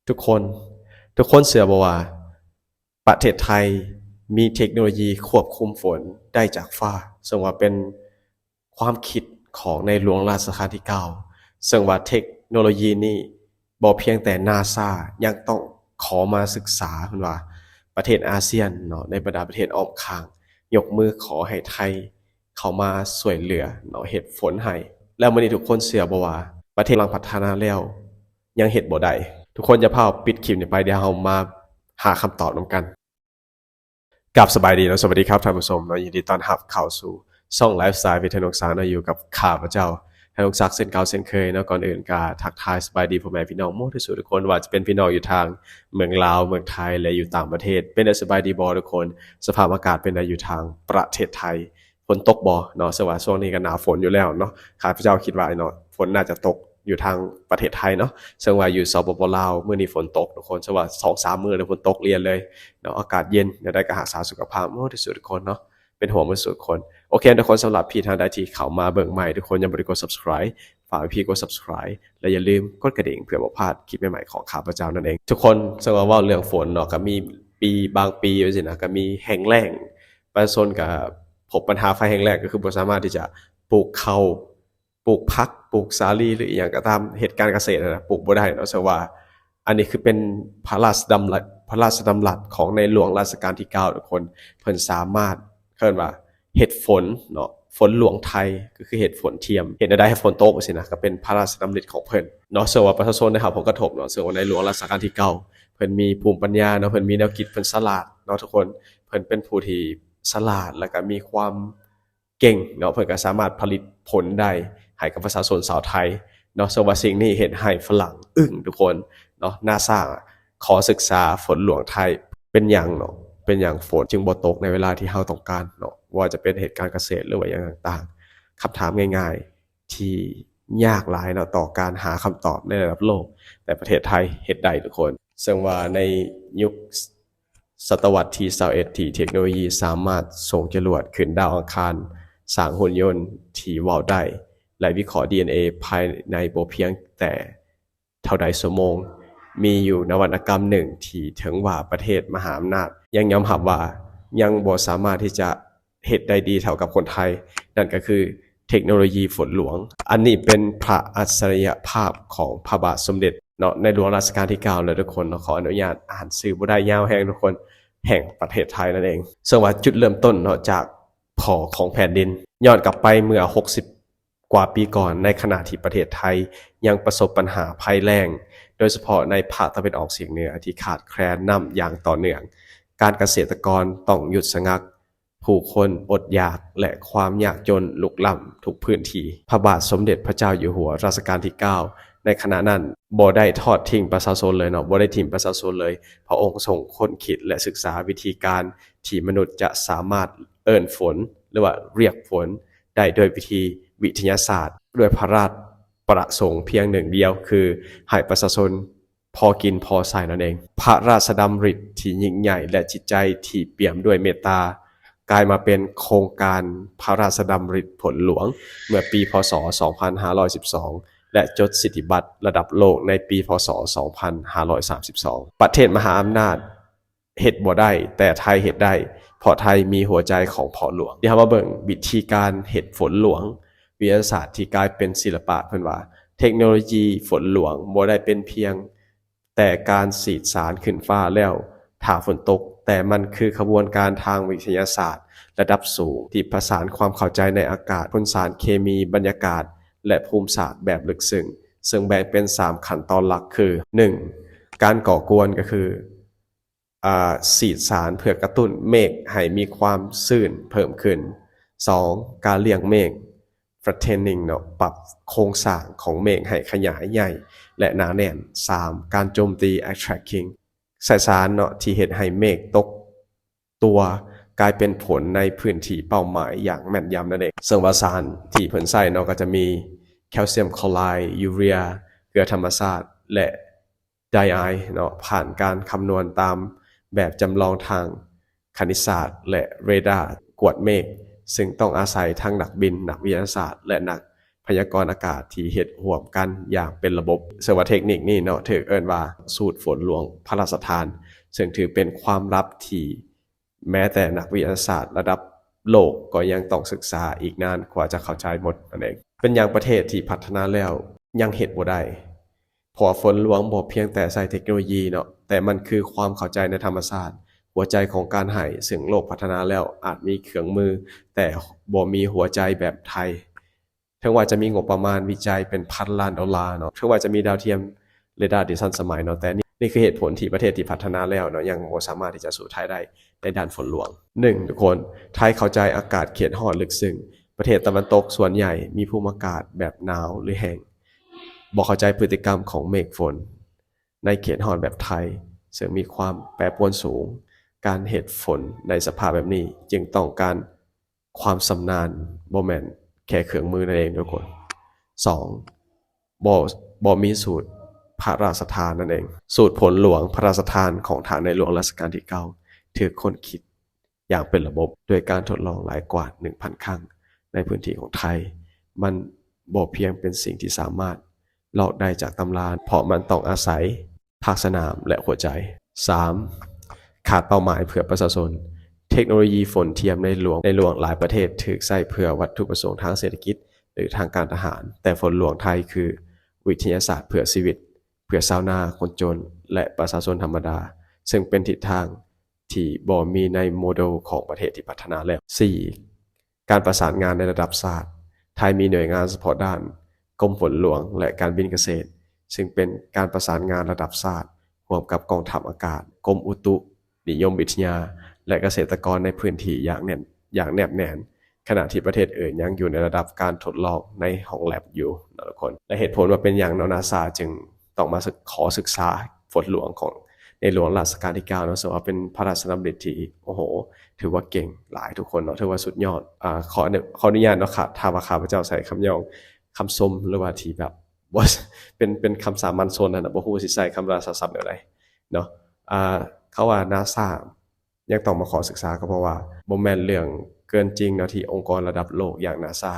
ທຸກຄົນ ທຸກຄົນເຊື່ອບໍ່ວ່າ ປະເທດໄທມີເທັກໂນໂລຢີຄວບຄຸມຝົນໄດ້ຈາກຟ້າ, ເຊິ່ງວ່າເປັນຄວາມຄິດຂອງໃນຫຼວງລາຊະການທີເກົ້າ, ເຊິ່ງວ່າເທັກໂນໂລຢີນີ້ບໍ່ພຽງແຕ່ນາຊາ ຍັງຕ້ອງຂໍມາສຶກສາ, ເພິ່ນວ່າປະເທດອາຊຽນເນາະ ໃນບັນດາປະເທດອ້ອມຂ້າງ ຍົກມືຂໍໃຫ້ໄທເຂົ້າມາຊ່ວຍເຫຼືອເນາະ ເຮັດຝົນໃຫ້. ແລ້ວມື້ນີ້ທຸກຄົນເຊື່ອບໍ່ວ່າ ປະເທດກຳລັງພັດທະນາແລ້ວ ຍັງເຮັດບໍ່ໄດ້. ທຸກຄົນຢ່າພາວປິດຄລິບນີ້ໄປ, ດຽວເຮົາມາຫາຄຳຕອບນຳກັນ. ກາບສະບາຍດີເນາະ, ສະຫວັດດີຄັບທ່ານຜູ້ຊົມເນາະ, ຍິນດີຕ້ອນຮັບເຂົ້າສູ່ຊ່ອງ Lifestyle with ທະນົງສາເນາະ, ຢູ່ກັບຂ້າພະເຈົ້າ ທະນົງສັກ ເຊັ່ນເກົ່າເຊັ່ນເຄີຍເນາະ. ກ່ອນອື່ນກໍທັກທາຍສະບາຍດີພໍ່ແມ່ພີ່ນ້ອງໝົດທຸກຜູ້ທຸກຄົນ, ວ່າຈະເປັນພີ່ນ້ອງຢູ່ທາງເມືອງລາວ, ເມືອງໄທ ແລະ ຢູ່ຕ່າງປະເທດ. ເປັນໄດ້ສະບາຍດີບໍ່ທຸກຄົນ? ສະພາບອາກາດເປັນໃດຢູ່ທາງປະເທດໄທ? ຝົນຕົກບໍ່ເນາະ? ເຊິ່ງວ່າຊ່ວງນີ້ກໍໜ້າຝົນຢູ່ແລ້ວເນາະ, ຂ້າພະເຈົ້າຄິດວ່າເນາະ ຝົນໜ້າຈະຕົກຢູ່ທາງປະເທດໄທເນາະ. ເຊິ່ງວ່າຢູ່ ສປປ ລາວ ມື້ນີ້ຝົນຕົກທຸກຄົນ, ເຊິ່ງວ່າສອງສາມມື້ແລ້ວຝົນຕົກລຽນເລີຍເນາະ. ອາກາດເຢັນ, ແນວໃດກໍຮັກສາສຸຂະພາບໝົດທຸກຜູ້ທຸກຄົນເນາະ, ເປັນຫ່ວງໝົດທຸກຄົນ. ໂອເຄ ທຸກຄົນ, ສຳລັບທີ່ທ່ານໃດທີ່ເຂົ້າມາເບິ່ງໃໝ່, ທຸກຄົນຢ່າລືມກົດ Subscribe, ຝາກພີ່ກົດ Subscribe ແລະ ຢ່າລືມກົດກະດິ່ງເພື່ອບໍ່ພາດຄລິບໃໝ່ໆຂອງຂ້າພະເຈົ້ານັ້ນເອງ. ທຸກຄົນ, ເຊິ່ງວ່າເວົ້າເລື່ອງຝົນເນາະ, ກໍມີປີ ບາງປີຈັ່ງຊີ້ນະ ກໍມີແຫ້ງແລ້ງ, ປະຊາຊົນກໍ ພົບບັນຫາໄພແຫ້ງແລ້ງ ກໍຄືບໍ່ສາມາດທີ່ຈະປູກເຂົ້າ ປູກຜັກ ປູກສາລີ ຫຼື ອີ່ຫຍັງກໍຕາມ ເຮັດການກະເສດຫັ້ນນະ ປູກບໍ່ໄດ້ເນາະ. ເຊິ່ງວ່າອັນນີ້ຄືເປັນພະລາຊະດຳລັດ ພະລາຊະດຳລັດຂອງໃນຫຼວງລາຊະການທີເກົ້າ ທຸກຄົນ, ເພິ່ນສາມາດ ເອີ້ນວ່າເຮັດຝົນເນາະ ຝົນຫຼວງໄທ ກໍຄືເຮັດຝົນທຽມ ເຮັດແນວໃດໃຫ້ຝົນຕົກຊີ້ນະ ກໍເປັນພະລາຊະດຳລິດຂອງເພິ່ນເນາະ. ເຊິ່ງວ່າປະຊາຊົນໄດ້ຮັບຜົນກະທົບເນາະ, ເຊິ່ງວ່າໃນຫຼວງລາຊະການທີເກົ້າ ເພິ່ນມີພູມປັນຍາເນາະ, ເພິ່ນມີແນວຄິດ, ເພິ່ນສະຫຼາດເນາະ ທຸກຄົນ, ເພິ່ນເປັນຜູ້ທີ່ສະຫຼາດ ແລ້ວກໍມີຄວາມ ເກັ່ງເນາະ, ເພິ່ນກໍສາມາດຜະລິດຜົນໄດ້ໃຫ້ກັບປະຊາຊົນຊາວໄທເນາະ. ເຊິ່ງວ່າສິ່ງນີ້ເຮັດໃຫ້ຝຣັ່ງອຶ້ງທຸກຄົນເນາະ, ນາຊາຂໍສຶກສາຝົນຫຼວງໄທ ເປັນຫຍັງເນາະ ເປັນຫຍັງຝົນຈຶ່ງບໍ່ຕົກໃນເວລາທີ່ເຮົາຕ້ອງການເນາະ, ບໍ່ວ່າຈະເປັນເຮັດການກະເສດ ຫຼືວ່າຫຍັງຕ່າງໆ. ຄຳຖາມງ່າຍໆ ທີ່ຍາກຫຼາຍເນາະ ຕໍ່ການຫາຄຳຕອບໃນລະດັບໂລກ, ແຕ່ປະເທດໄທເຮັດໄດ້ທຸກຄົນ. ເຊິ່ງວ່າໃນຍຸກ ສະຕະວັດທີຊາວເອັດ ທີ່ເທັກໂນໂລຢີສາມາດສົ່ງຈະຫຼວດຂຶ້ນດາວອັງຄານ, ສ້າງຫຸ່ນຍົນທີ່ເວົ້າໄດ້ ແລະ ວິເຄາະດີເອັນເອພາຍໃນບໍ່ພຽງແຕ່ເທົ່າໃດຊົ່ວໂມງ, ມີຢູ່ນະວັດຕະກຳໜຶ່ງທີ່ເຖິງວ່າປະເທດມະຫາອຳນາດຍັງຍອມຮັບວ່າຍັງບໍ່ສາມາດທີ່ຈະ ເຮັດໄດ້ດີເທົ່າກັບຄົນໄທ, ນັ້ນກໍຄືເທັກໂນໂລຢີຝົນຫຼວງ. ອັນນີ້ເປັນພະອັດສະລິຍະພາບຂອງພະບາດສົມເດັດເນາະ ໃນຫຼວງລາຊະການທີເກົ້າເລີຍທຸກຄົນເນາະ. ຂໍອະນຸຍາດອ່ານຊື່ບໍ່ໄດ້, ຍາວແຮງທຸກຄົນ, ແຫ່ງປະເທດໄທນັ້ນເອງ. ເຊິ່ງວ່າຈຸດເລີ່ມຕົ້ນເນາະ ຈາກພໍ່ຂອງແຜ່ນດິນ, ຍ້ອນກັບໄປເມື່ອຫົກສິບກວ່າປີກ່ອນ, ໃນຂະນະທີ່ປະເທດໄທຍັງປະສົບບັນຫາໄພແລ້ງ, ໂດຍສະເພາະໃນພາກຕາເວັນອອກສຽງເໜືອທີ່ຂາດແຄລນນ້ຳຢ່າງຕໍ່ເນື່ອງ, ການກະເສດຕະກອນຕ້ອງຢຸດຊະງັກ, ຜູ້ຄົນອົດຢາກ ແລະ ຄວາມຍາກຈົນລຸກລ້ຳທຸກພື້ນທີ່. ພະບາດສົມເດັດພະເຈົ້າຢູ່ຫົວ ລາຊະການທີເກົ້າ ໃນຂະນະນັ້ນບໍ່ໄດ້ທອດຖິ້ມປະຊາຊົນເລີຍເນາະ, ບໍ່ໄດ້ຖິ້ມປະຊາຊົນເລີຍ. ພະອົງຊົງຄົ້ນຄິດ ແລະ ສຶກສາວິທີການທີ່ມະນຸດຈະສາມາດເອີ້ນຝົນ ຫຼືວ່າຮຽກຝົນໄດ້ໂດຍວິທີວິທະຍາສາດ, ດ້ວຍພະລາຊະປະສົງພຽງໜຶ່ງດຽວ ຄືໃຫ້ປະຊາຊົນ ພໍກິນພໍໃຊ້ນັ້ນເອງ. ພະລາຊະດຳລິດທີ່ຍິ່ງໃຫຍ່ ແລະ ຈິດໃຈທີ່ປ່ຽມດ້ວຍເມດຕາ ກາຍມາເປັນໂຄງການພະລາຊະດຳລິດຝົນຫຼວງ ເມື່ອປີ ພ.ສ. ສອງພັນຫ້າຮ້ອຍສິບສອງ ແລະ ຈົດສິດທິບັດລະດັບໂລກໃນປີ ພ.ສ. ສອງພັນຫ້າຮ້ອຍສາມສິບສອງ. ປະເທດມະຫາອຳນາດເຮັດບໍ່ໄດ້, ແຕ່ໄທເຮັດໄດ້, ເພາະໄທມີຫົວໃຈຂອງພໍ່ຫຼວງ. ດຽວເຮົາມາເບິ່ງວິທີການເຮັດຝົນຫຼວງ, ວິທະຍາສາດທີ່ກາຍເປັນສິລະປະ. ເພິ່ນວ່າ ເທັກໂນໂລຢີຝົນຫຼວງບໍ່ໄດ້ເປັນພຽງ ແຕ່ການສີດສານຂຶ້ນຟ້າແລ້ວຖ້າຝົນຕົກ, ແຕ່ມັນຄືຂະບວນການທາງວິທະຍາສາດລະດັບສູງ ທີ່ປະສານຄວາມເຂົ້າໃຈໃນອາກາດ, ຜົນສານເຄມີ, ບັນຍາກາດ ແລະ ພູມສາດແບບເລິກເຊິ່ງ, ເຊິ່ງແບ່ງເປັນສາມຂັ້ນຕອນຫຼັກຄື ໜຶ່ງ ການກໍ່ກວນ ກໍຄື ອາ ສີດສານເພື່ອກະຕຸ້ນເມກໃຫ້ມີຄວາມຊື່ນເພີ່ມຂຶ້ນ, ສອງ ການລ້ຽງເມກ flattening ເນາະ, ປັບໂຄງສ້າງຂອງເມກໃຫ້ຂະຫຍາຍໃຫຍ່ ແລະ ໜາແໜ້ນ, ສາມ ການໂຈມຕີ attracting ໃສ່ສານເນາະ ທີ່ເຮັດໃຫ້ເມກຕົກຕົວກາຍເປັນຝົນໃນພື້ນທີ່ເປົ້າໝາຍຢ່າງແມ່ນຢຳນັ້ນເອງ. ເຊິ່ງວ່າສານທີ່ເພິ່ນໃຊ້ເນາະ ກໍຈະມີ calcium chloride, urea, ເກືອທຳມະຊາດ ແລະ diene ເນາະ, ຜ່ານການຄຳນວນຕາມແບບຈຳລອງທາງຄະນິດສາດ ແລະ ເຣດາກວດເມກ, ເຊິ່ງຕ້ອງອາໄສທັງນັກບິນ, ນັກວິທະຍາສາດ ແລະ ນັກ ພະຍາກອນອາກາດທີ່ເຮັດຮ່ວມກັນຢ່າງເປັນລະບົບ. ເຊິ່ງວ່າເທັກນິກນີ້ເນາະ ຖືກເອີ້ນວ່າສູດຝົນຫຼວງພະລາຊະທານ, ເຊິ່ງຖືເປັນຄວາມລັບທີ່ ແມ້ແຕ່ນັກວິທະຍາສາດລະດັບໂລກກໍຍັງຕ້ອງສຶກສາອີກນານກວ່າຈະເຂົ້າໃຈໝົດນັ້ນເອງ. ເປັນຫຍັງປະເທດທີ່ພັດທະນາແລ້ວຍັງເຮັດບໍ່ໄດ້? ເພາະວ່າຝົນຫຼວງບໍ່ພຽງແຕ່ໃຊ້ເທັກໂນໂລຢີເນາະ, ແຕ່ມັນຄືຄວາມເຂົ້າໃຈໃນທຳມະຊາດ, ຫົວໃຈຂອງການໃຫ້, ເຊິ່ງໂລກພັດທະນາແລ້ວອາດມີເຄື່ອງມື, ແຕ່ບໍ່ມີຫົວໃຈແບບໄທ. ເຖິງວ່າຈະມີງົບປະມານວິໄຈເປັນພັນລ້ານໂດລາເນາະ, ເຖິງວ່າຈະມີດາວທຽມເຣດ້າທີ່ທັນສະໄໝເນາະ, ແຕ່ນີ້ ນີ້ຄືເຫດຜົນທີ່ປະເທດທີ່ພັດທະນາແລ້ວເນາະ ຍັງບໍ່ສາມາດທີ່ຈະສູ້ໄທໄດ້ໃນດ້ານຝົນຫຼວງ. ໜຶ່ງ ທຸກຄົນ, ໄທເຂົ້າໃຈອາກາດເຂດຮ້ອນເລິກເຊິ່ງ. ປະເທດຕາເວັນຕົກສ່ວນໃຫຍ່ມີພູມອາກາດແບບໜາວ ຫຼື ແຫ້ງ, ບໍ່ເຂົ້າໃຈພຶດຕິກຳຂອງເມກຝົນໃນເຂດຮ້ອນແບບໄທ, ເຊິ່ງມີຄວາມແປປວນສູງ. ການເຮັດຝົນໃນສະພາບແບບນີ້ຈຶ່ງຕ້ອງການ ຄວາມຊຳນານ, ບໍ່ແມ່ນແຄ່ເຄື່ອງມືນັ້ນເອງທຸກຄົນ. ສອງ ບໍ່ ບໍ່ມີສູດພະລາຊະທານນັ້ນເອງ. ສູດຝົນຫຼວງພະລາຊະທານຂອງທ່ານໃນຫຼວງລັດຊະການທີເກົ້າ ຖືກຄົ້ນຄິດຢ່າງເປັນລະບົບ ດ້ວຍການທົດລອງຫຼາຍກວ່າໜຶ່ງພັນຄັ້ງໃນພື້ນທີ່ຂອງໄທ. ມັນບໍ່ພຽງເປັນສິ່ງທີ່ສາມາດລອກໄດ້ຈາກຕຳລາ, ເພາະມັນຕ້ອງອາໄສ ພາກສະໜາມ ແລະ ຫົວໃຈ. ສາມ ຂາດເປົ້າໝາຍເພື່ອປະຊາຊົນ. ເທັກໂນໂລຢີຝົນທຽມໃນຫຼວງ ໃນຫຼວງຫຼາຍປະເທດຖືກໃຊ້ເພື່ອວັດຖຸປະສົງທາງເສດຖະກິດ ຫຼື ທາງການທະຫານ, ແຕ່ຝົນຫຼວງໄທຄືວິທະຍາສາດເພື່ອຊີວິດ, ເພື່ອຊາວນາ, ຄົນຈົນ ແລະ ປະຊາຊົນທຳມະດາ, ເຊິ່ງເປັນທິດທາງທີ່ບໍ່ມີໃນໂມເດວຂອງປະເທດທີ່ພັດທະນາແລ້ວ. ສີ່ ການປະສານງານໃນລະດັບຊາດ. ໄທມີໜ່ວຍງານສະເພາະດ້ານ, ກົມຝົນຫຼວງ ແລະ ການບິນກະເສດ, ເຊິ່ງເປັນການປະສານງານລະດັບຊາດ ຮ່ວມກັບກອງທັບອາກາດ, ກົມອຸຕຸນິຍົມວິທະຍາ ແລະ ກະເສດຕະກອນໃນພື້ນທີ່ຢ່າງແໜ້ນ ຢ່າງແນບແໜ້ນ, ຂະນະທີ່ປະເທດອື່ນຍັງຢູ່ໃນລະດັບການທົດລອງໃນຫ້ອງແລັບຢູ່ເນາະທຸກຄົນ. ແລະ ເຫດຜົນວ່າເປັນຫຍັງເນາະ ນາຊາຈຶ່ງ ຕ້ອງມາສຶກ ຂໍສຶກສາຝົນຫຼວງຂອງໃນຫຼວງລາຊະການທີເກົ້າເນາະ, ເຊິ່ງວ່າເປັນພະລາຊະດຳລິດທີ່ ໂອ້ໂຫ ຖືວ່າເກັ່ງຫຼາຍທຸກຄົນເນາະ, ຖືວ່າສຸດຍອດ. ອາ ຂໍອະນຸ ຂໍອະນຸຍາດເນາະ, ຖ້າວ່າຂ້າພະເຈົ້າໃຊ້ຄຳຍ້ອງຄຳຊົມ ຫຼືວ່າທີ່ແບບ ບໍ່ ເປັນ ເປັນຄຳສາມັນຊົນຫັ້ນນະ, ບໍ່ຮູ້ຊິໃຊ້ຄຳລາຊາສັບແນວໃດເນາະ. ອາ ເຂົາວ່ານາຊາ ຍັງຕ້ອງມາຂໍສຶກສາ ກໍເພາະວ່າບໍ່ແມ່ນເລື່ອງເກີນຈິງເນາະ ທີ່ອົງກອນລະດັບໂລກຢ່າງນາຊາ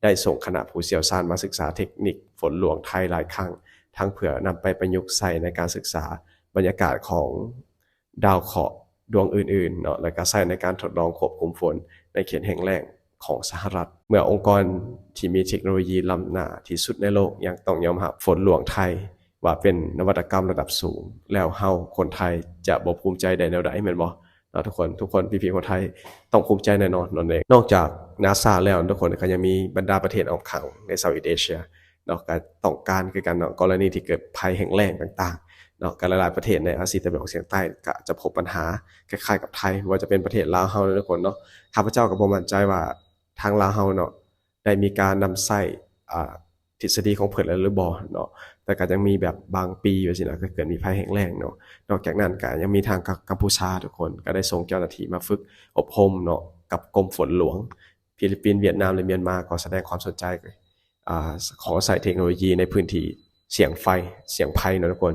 ໄດ້ສົ່ງຄະນະຜູ້ຊ່ຽວຊານມາສຶກສາເທັກນິກຝົນຫຼວງໄທຫຼາຍຄັ້ງ, ທັງເພື່ອນຳໄປປະຍຸກໃຊ້ໃນການສຶກສາບັນຍາກາດຂອງດາວເຄາະດວງອື່ນໆເນາະ, ແລະ ກະໃຊ້ໃນການທົດລອງຄວບຄຸມຝົນໃນເຂດແຫ້ງແລ້ງຂອງສະຫະລັດ. ເມື່ອອົງກອນທີ່ມີເທັກໂນໂລຢີລ້ຳໜ້າທີ່ສຸດໃນໂລກຍັງຕ້ອງຍອມຮັບຝົນຫຼວງໄທ ວ່າເປັນນະວັດຕະກຳລະດັບສູງ, ແລ້ວເຮົາຄົນໄທຈະບໍ່ພູມໃຈໄດ້ແນວໃດ ແມ່ນບໍ່ເນາະທຸກຄົນ? ທຸກຄົນ ພີ່ໆ ຄົນໄທຕ້ອງພູມໃຈແນ່ນອນນັ້ນເອງ. ນອກຈາກນາຊາແລ້ວ ທຸກຄົນ ກໍຍັງມີບັນດາປະເທດອ້ອມຂ້າງໃນ Southeast Asia ເນາະ ກໍຕ້ອງການຄືກັນເນາະ, ກໍລະນີທີ່ເກີດໄພແຫ້ງແລ້ງຕ່າງໆເນາະ, ກໍຫຼາຍໆປະເທດໃນອາຊີຕາເວັນອອກສຽງໃຕ້ກໍຈະພົບບັນຫາຄ້າຍໆກັບໄທ, ບໍ່ວ່າຈະເປັນປະເທດລາວເຮົາເນາະ ທຸກຄົນເນາະ. ຂ້າພະເຈົ້າກໍບໍ່ໝັ້ນໃຈວ່າ ທາງລາວເຮົາເນາະ ໄດ້ມີການນຳໃຊ້ ອ່າ ທິດສະດີຂອງເພິ່ນແລ້ວຫຼືບໍ່ເນາະ, ແຕ່ກໍຍັງມີແບບບາງປີຈັ່ງຊີ້ນະ ກໍເກີດມີໄພແຫ້ງແລ້ງເນາະ. ນອກຈາກນັ້ນກໍຍັງມີທາງກຳ ກຳພູຊາ ທຸກຄົນ ກໍໄດ້ສົ່ງເຈົ້າໜ້າທີ່ມາຝຶກອົບຮົມເນາະ ກັບກົມຝົນຫຼວງ. ຟີລິບປິນ, ຫວຽດນາມ ແລະ ມຽນມາ ກໍສະແດງຄວາມສົນໃຈ ອ່າ ຂໍໃຊ້ເທັກໂນໂລຢີໃນພື້ນທີ່ສ່ຽງໄຟ ສ່ຽງໄພເນາະ ທຸກຄົນ.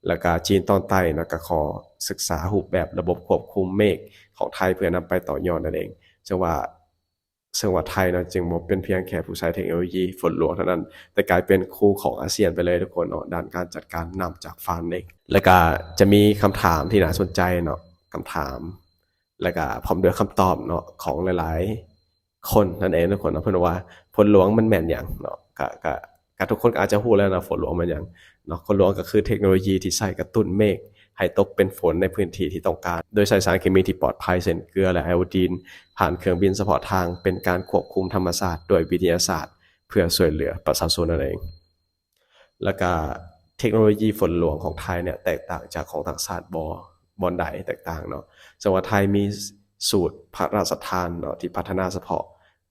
ແລ້ວກໍຈີນຕອນໃຕ້ເນາະ ກໍຂໍສຶກສາຮູບແບບລະບົບຄວບຄຸມເມກຂອງໄທ ເພື່ອນຳໄປຕໍ່ຍອດນັ້ນເອງ. ເຊິ່ງວ່າ ເຊິ່ງວ່າໄທເນາະ ຈຶ່ງບໍ່ເປັນພຽງແຄ່ຜູ້ໃຊ້ເທັກໂນໂລຢີຝົນຫຼວງເທົ່ານັ້ນ, ແຕ່ກາຍເປັນຄູ່ຂອງອາຊຽນໄປເລີຍທຸກຄົນເນາະ ດ້ານການຈັດການນ້ຳຈາກຟານເອງ. ແລ້ວກະຈະມີຄຳຖາມທີ່ໜ້າສົນໃຈເນາະ, ຄຳຖາມ ແລ້ວກະພ້ອມດ້ວຍຄຳຕອບເນາະ ຂອງຫຼາຍໆຄົນນັ້ນເອງທຸກຄົນເນາະ. ເພິ່ນວ່າຝົນຫຼວງມັນແມ່ນຫຍັງເນາະ? ກະ ກະ ກະທຸກຄົນກໍອາດຈະຮູ້ແລ້ວເນາະ ຝົນຫຼວງແມ່ນຫຍັງເນາະ. ຝົນຫຼວງກໍຄືເທັກໂນໂລຢີທີ່ໃຊ້ກະຕຸ້ນເມກໃຫ້ຕົກເປັນຝົນໃນພື້ນທີ່ທີ່ຕ້ອງການ ໂດຍໃຊ້ສານເຄມີທີ່ປອດໄພ ເຊັ່ນ ເກືອ ແລະ ໄອໂອດີນ ຜ່ານເຄື່ອງບິນສະເພາະທາງ, ເປັນການຄວບຄຸມທຳມະຊາດດ້ວຍວິທະຍາສາດ ເພື່ອຊ່ວຍເຫຼືອປະຊາຊົນນັ້ນເອງ. ແລ້ວກະເທັກໂນໂລຢີຝົນຫຼວງຂອງໄທເນຍ ແຕກຕ່າງຈາກຂອງຕ່າງຊາດບໍ່? ບ່ອນໃດແຕກຕ່າງເນາະ? ເຊິ່ງວ່າໄທມີສູດພະລາຊະທານເນາະ ທີ່ພັດທະນາສະເພາະ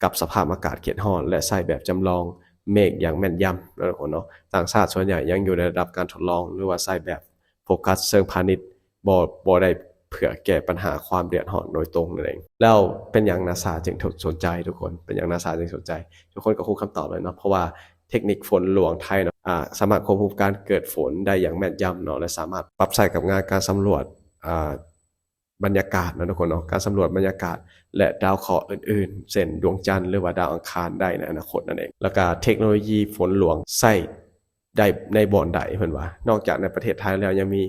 ກັບສະພາບອາກາດເຂດຮ້ອນ ແລະ ໃຊ້ແບບຈຳລອງເມກຢ່າງແມ່ນຢຳເນາະ ທຸກຄົນເນາະ. ຕ່າງຊາດສ່ວນໃຫຍ່ຍັງຢູ່ໃນລະດັບການທົດລອງ ຫຼືວ່າໃຊ້ແບບໂຟກັສເຊີງພານິດ ບໍ່ ບໍ່ໄດ້ເພື່ອແກ້ບັນຫາຄວາມເດືອດຮ້ອນໂດຍຕົງນັ້ນເອງ. ແລ້ວເປັນຫຍັງນາຊາຈຶ່ງ ສົນໃຈທຸກຄົນ? ເປັນຫຍັງນາຊາຈຶ່ງສົນໃຈ? ທຸກຄົນກໍຮູ້ຄຳຕອບແລ້ວເນາະ, ເພາະວ່າເທັກນິກຝົນຫຼວງໄທເນາະ ອາ ສາມາດຄວບຄຸມການເກີດຝົນໄດ້ຢ່າງແມ່ນຢຳເນາະ ແລະ ສາມາດປັບໃຊ້ກັບງານການສຳຫຼວດ ອາ ບັນຍາກາດເນາະທຸກຄົນເນາະ ການສຳຫຼວດບັນຍາກາດ ແລະ ດາວເຄາະອື່ນໆ ເຊັ່ນ ດວງຈັນ ຫຼືວ່າດາວອັງຄານໄດ້ໃນອະນາຄົດນັ້ນເອງ. ແລ້ວກະເທັກໂນໂລຢີຝົນຫຼວງໃຊ້ໄດ້ໃນບ່ອນໃດເພິ່ນວ່າ ນອກຈາກໃນປະເທດໄທແລ້ວ ຍັງມີ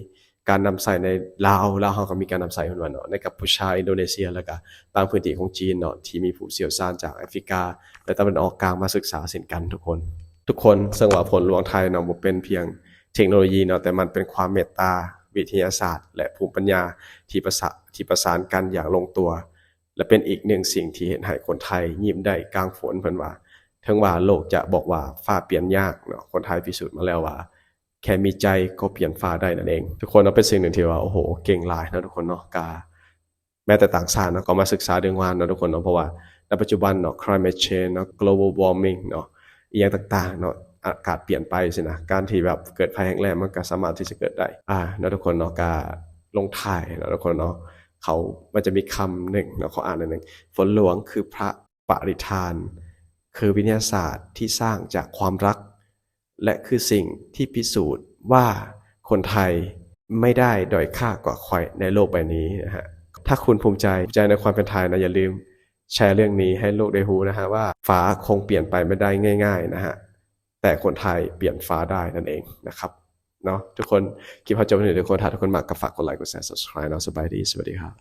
ການນຳໃຊ້ໃນລາວ ລາວເຮົາກໍມີການນຳໃຊ້ເພິ່ນວ່າເນາະ ໃນກັບພູຊາ ອິນໂດເນເຊຍ ແລ້ວກະບາງພື້ນທີ່ຂອງຈີນເນາະ ທີ່ມີຜູ້ຊ່ຽວຊານຈາກແອຟຣິກາ ແລະ ຕາເວັນອອກກາງມາສຶກສາເຊັ່ນກັນທຸກຄົນ ທຸກຄົນ. ເຊິ່ງວ່າຝົນຫຼວງໄທເນາະ ບໍ່ເປັນພຽງເທັກໂນໂລຢີເນາະ ແຕ່ມັນເປັນຄວາມເມດຕາ ວິທະຍາສາດ ແລະ ພູມປັນຍາທີ່ປະສາ ທີ່ປະສານກັນຢ່າງລົງຕົວ ແລະ ເປັນອີກໜຶ່ງສິ່ງທີ່ເຮັດໃຫ້ຄົນໄທຍິ້ມໄດ້ກາງຝົນ. ເພິ່ນວ່າ ເຖິງວ່າໂລກຈະບອກວ່າຟ້າປ່ຽນຍາກເນາະ ຄົນໄທພິສູດມາແລ້ວວ່າ ແຄ່ມີໃຈກໍປ່ຽນຟ້າໄດ້ນັ້ນເອງ ທຸກຄົນເນາະ. ເປັນສິ່ງໜຶ່ງທີ່ວ່າ ໂອ້ໂຫ ເກັ່ງຫຼາຍເນາະທຸກຄົນເນາະ. ກະແມ້ແຕ່ຕ່າງຊາດເນາະ ກໍມາສຶກສາເລື່ອງວານເນາະທຸກຄົນເນາະ ເພາະວ່າໃນປັດຈຸບັນເນາະ climate change ເນາະ global warming ເນາະ ອີ່ຫຍັງຕ່າງໆເນາະ ອາກາດປ່ຽນໄປຊີ້ນະ ການທີ່ແບບເກີດໄພແຫ້ງແລ້ງ ມັນກໍສາມາດທີ່ຈະເກີດໄດ້ ອາ ເນາະທຸກຄົນເນາະ. ກະລົງທ້າຍເນາະທຸກຄົນເນາະ ເຂົາ ມັນຈະມີຄຳໜຶ່ງເນາະ ຂໍອ່ານໜ້ອຍໜຶ່ງ ຝົນຫຼວງຄືພະປະລິທານ ຄືວິທະຍາສາດທີ່ສ້າງຈາກຄວາມລັກ ແລະ ຄືສິ່ງທີ່ພິສູດວ່າຄົນໄທໄມ່ໄດ້ດ້ອຍຄ່າກວ່າໃຜໃນໂລກໃບນີ້ນະຮະ. ຖ້າຄຸນພູມໃຈ ໃຈໃນຄວາມເປັນໄທນະ ຢ່າລືມແຊເລື່ອງນີ້ໃຫ້ໂລກໄດ້ຮູ້ນະຮະ ວ່າຟ້າຄົງປ່ຽນໄປໄມ່ໄດ້ງ່າຍໆນະຮະ ແຕ່ຄົນໄທປ່ຽນຟ້າໄດ້ນັ້ນເອງນະຄັບເນາະ. ທຸກຄົນ ຄລິບເຮົາຈົບເທົ່ານີ້ ທຸກຄົນ ຖ້າທຸກຄົນມັກກໍຝາກກົດໄລ ກົດແຊ subscribe ເນາະ. ສະບາຍດີ ສະຫວັດດີຄັບ.